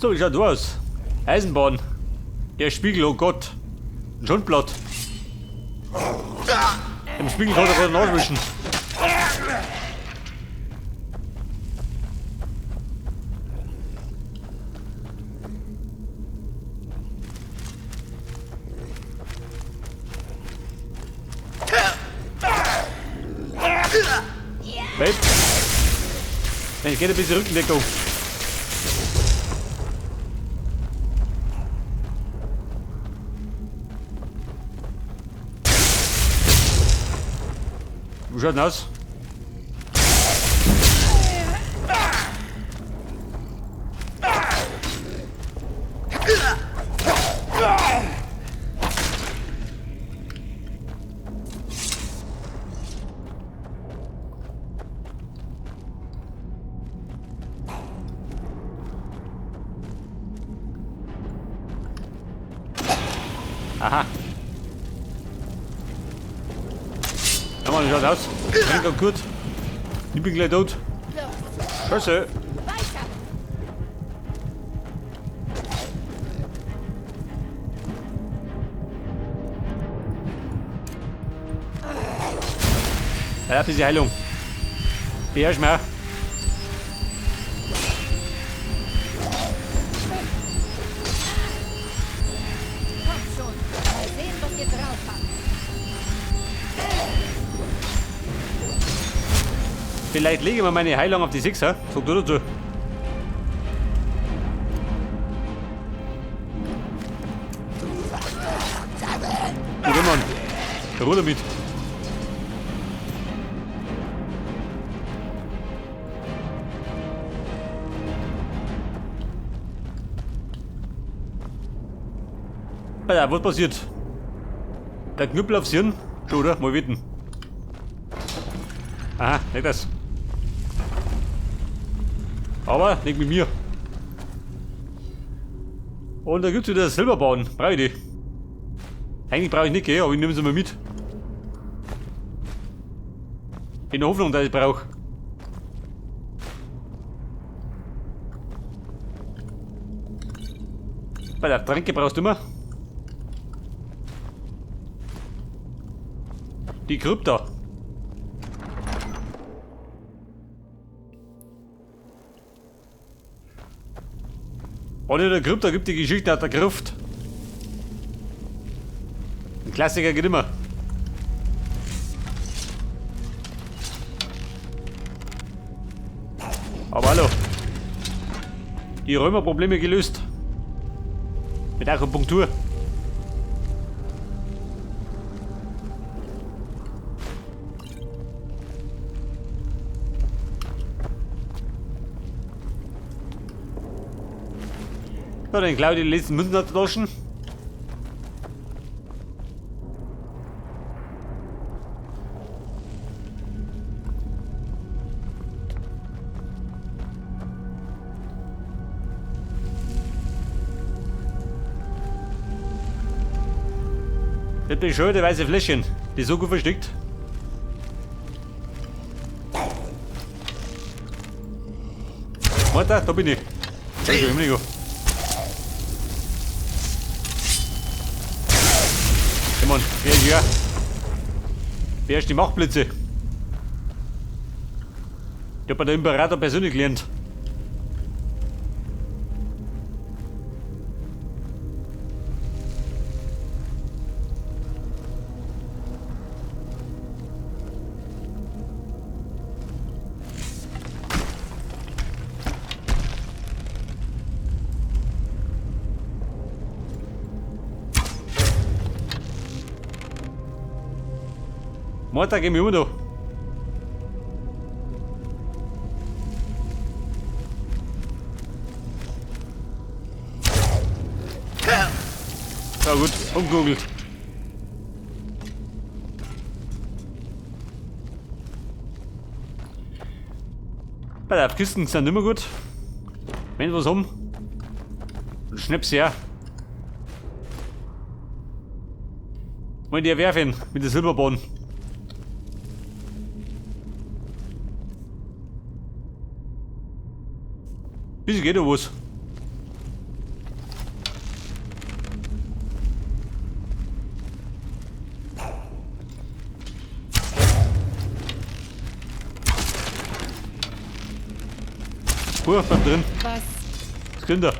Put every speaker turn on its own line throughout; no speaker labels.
So, wie schaut aus? Eisenbahn. Der Spiegel, oh Gott. Ein Schundblatt. Im Spiegel kann er gerade nachwischen. Babe. Ich geht ein bisschen Rückendeckung. Wie schaut denn aus? Aha. Ja, Mann, schaut aus. Rennt gut. Ich bin gleich tot. Scheiße. Ja, ein bisschen Heilung. Beherrsch mir.
Kommt schon. Mal sehen, was ihr drauf habt.
Vielleicht lege ich mal meine Heilung auf die Sechser. Sag du dazu. Guter Mann. Ruhe damit. Alter, was passiert? Der Knüppel aufs Hirn? Schon, oder? Mal wetten. Aha, nicht das. Aber nicht mit mir. Und da gibt's wieder Silberbahn. Brauche ich die? Eigentlich brauche ich nicht, gell? Aber ich nehme sie mal mit. In der Hoffnung, dass ich brauche. Bei der Tränke brauchst du immer. Die Krypta. Und in der Krypta gibt die Geschichte aus der Gruft. Ein Klassiker geht immer. Aber hallo. Die Römerprobleme gelöst. Mit Akupunktur. So, dann klaue ich die letzten Münzen aus der Taschen. Das bescheuerte weiße Fläschchen, die ist so gut versteckt. Warte, da bin ich. Entschuldigung. Komm on, wer ist hier? Wer ist die Machtblitze? Ich hab bei der Imperator persönlich gelernt. Martha, geh mir immer noch. Ja gut, umgoogelt. Bei der Kisten sind nicht mehr gut. Wenn was um. Schnaps her. Wollen die werfen mit der Silberbahn. Wieso geht da was? Spur beim drin.
Was?
Das Kinder.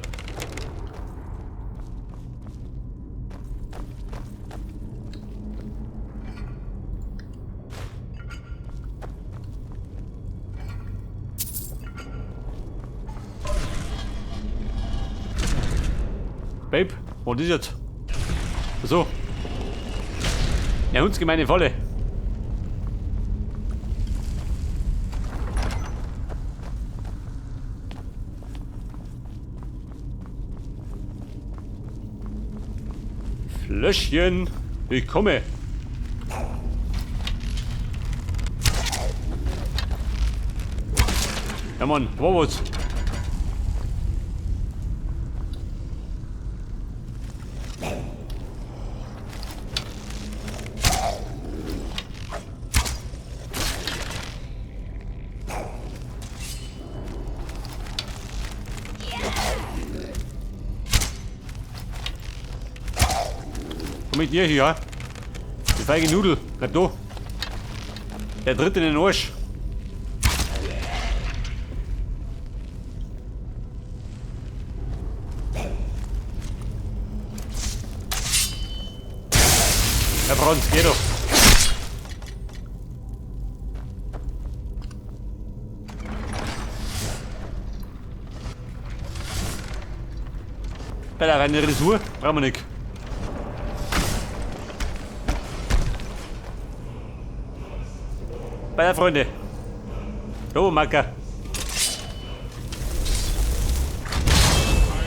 Babe, wo ist jetzt? So. Ja, hundsgemeine Falle. Flöschchen, ich komme. Ja Mann, wo was? Komm mit dir hier, ja? Die feige Nudel, bleib da. Der tritt in den Arsch. Herr Franz, geh doch. Bei der reinen Dressur brauchen wir nicht. Bei der Freunde. So, Macker.
Ein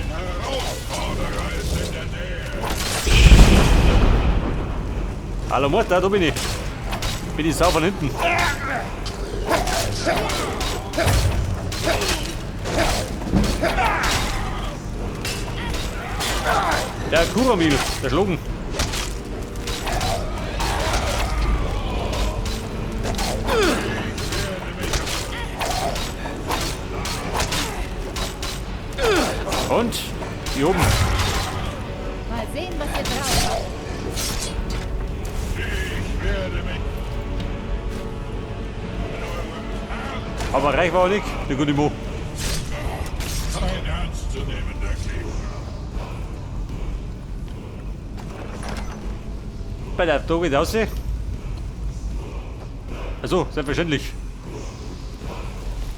Herausforderer ist in der Nähe.
Hallo Mutter, da bin ich. Bin ich sau von hinten. Der Kuramil, der Schlugen. Und hier oben.
Mal sehen, was ihr drauf habt.
Ich werde mich
Aber reich war auch nicht, der gute Mo.
kein ernstzunehmender Gegner.
Bei der da geht raus. Also, selbstverständlich.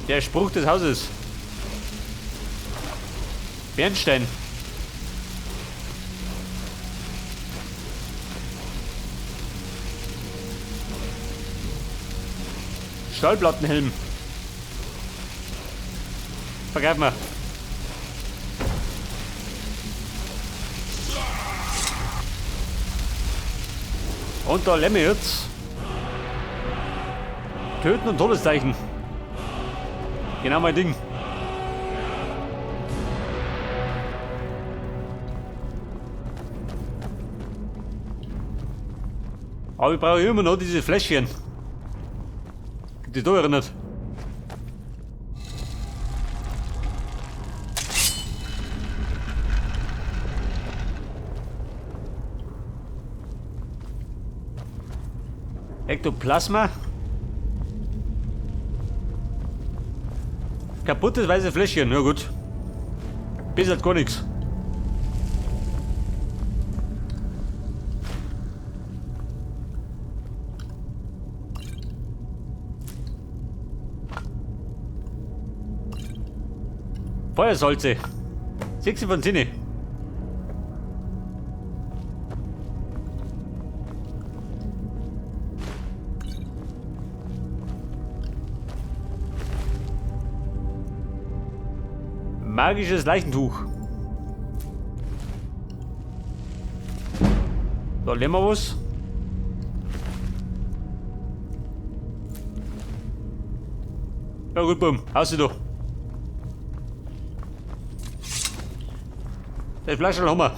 Der Spruch des Hauses. Bernstein. Stahlplattenhelm. Vergreif mal. Und da Lemme jetzt. Töten und Todeszeichen. Genau mein Ding. Aber ich brauche immer noch diese Fläschchen. Die da erinnert. Ektoplasma. Kaputtes weißes Fläschchen, ja gut. Bis halt gar nichts. Feuersalze. 6 von 10. Magisches Leichentuch. Da lernen wir was. Ja gut, bumm. Haus da. Das Flascherl haben wir.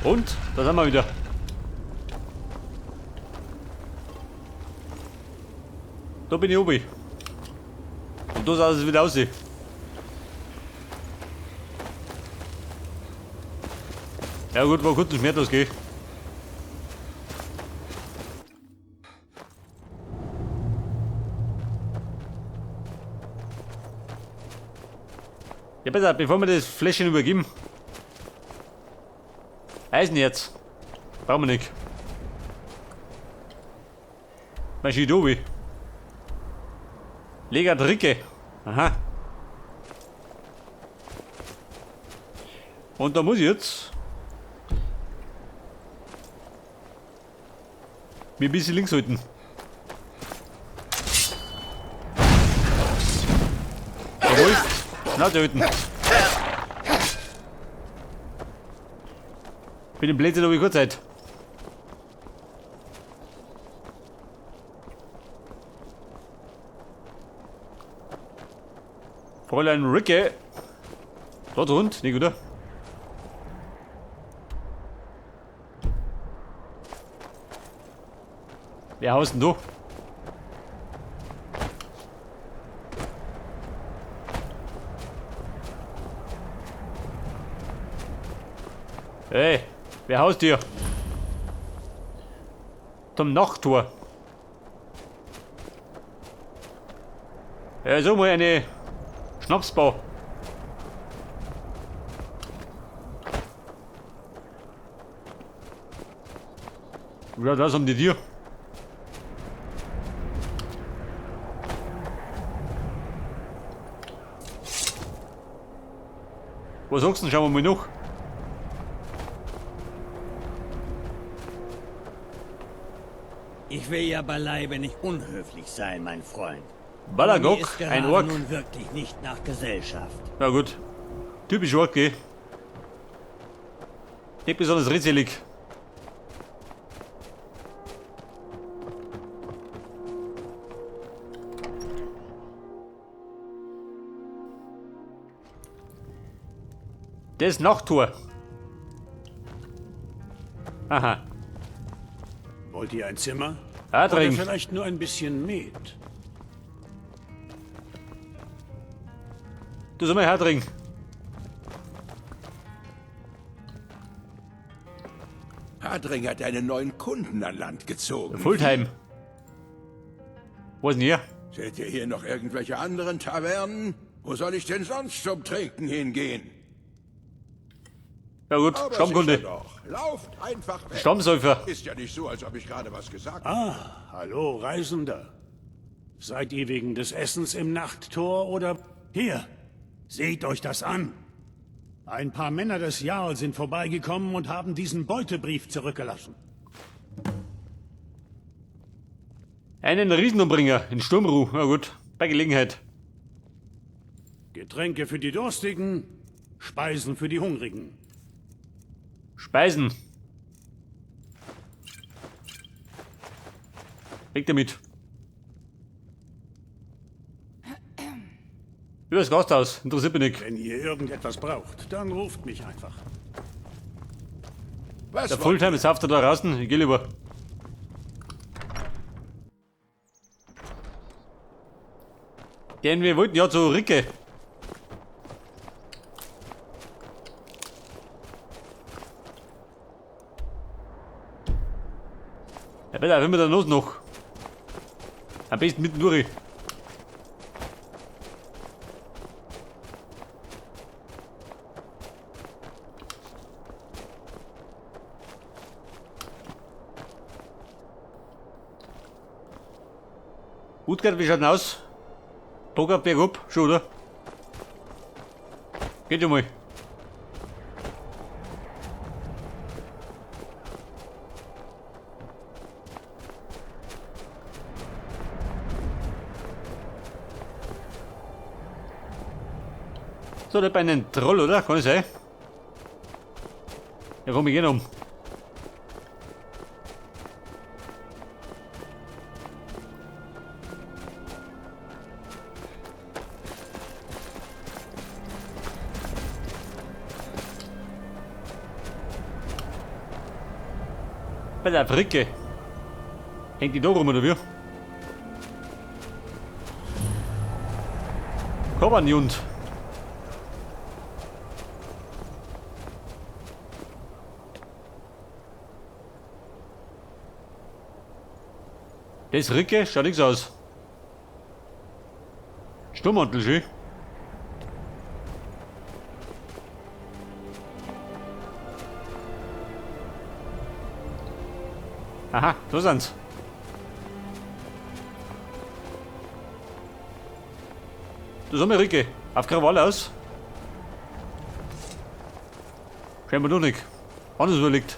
Und da sind wir wieder. Da bin ich oben. Und da sah es wieder aus. Ja gut, war kurz und schmerzlos, gell? Ja, besser, bevor wir das Fläschchen übergeben. Eisenerz. Brauchen wir nicht. Maschidobi. Legat Ricke. Aha. Und da muss ich jetzt mir ein bisschen links halten. Jawohl. Schnauze halten. Bin im Blödsinn, aber ich kurz Zeit. Fräulein Ricke. Dort rund, nicht oder? Wer haust denn du? Hey, wer haust dir? Zum Nachttor. Ja, so mal eine Schnapsbau. Ja, das haben die dir. Was sagst du denn? Schauen wir mal nach.
Ich will ja beileibe nicht unhöflich sein, mein Freund.
Balagok,
Mir ist
ein
gerade
Ork.
nun wirklich nicht nach Gesellschaft.
Na gut. Typisch Ork, gell? Nicht besonders redselig. Das Nachttor. Aha.
Wollt ihr ein Zimmer?
Ah,
Oder
trinken.
vielleicht nur ein bisschen Met?
Du soll mal hertrinken.
Hadring hat einen neuen Kunden an Land gezogen.
Fulltime. Wo ist denn hier?
Seht ihr hier noch irgendwelche anderen Tavernen? Wo soll ich denn sonst zum Trinken hingehen?
Ja gut,
Aber
Stammkunde.
sicher doch. Lauft einfach weg.
Stammsäufer.
Ist ja nicht so, als ob ich gerade was gesagt
Ah, hallo, Reisender. Seid ihr wegen des Essens im Nachttor oder... Hier, seht euch das an. Ein paar Männer des Jarl sind vorbeigekommen und haben diesen Beutebrief zurückgelassen.
Einen Riesenumbringer in Sturmruh. Na gut, bei Gelegenheit.
Getränke für die Durstigen, Speisen für die Hungrigen.
Speisen. Weg damit. Über das Gasthaus. Interessiert mich nicht.
Wenn ihr irgendetwas braucht, dann ruft mich einfach.
Was
Der
wollt
Fulltime ist da draußen. Ich geh lieber. Denn wir wollten ja zu Ricke. Ja, bitte, wenn wir dann los noch. Am besten mitten durch. Utgard, wie schaut denn aus? Poker bergab, schon, oder? Geht schon mal. So, da bei einem Troll, oder? Kann es sein? Ja, komm, ich geh um. Bei der Brücke. Hängt die da rum, oder wie? Hab einen Jund. Das Ricke schaut nix aus. Sturmmantel, schön. Aha, da sind's. Das haben wir Ricke. Auf Krawall aus. Scheinbar noch nicht. Anders überlegt.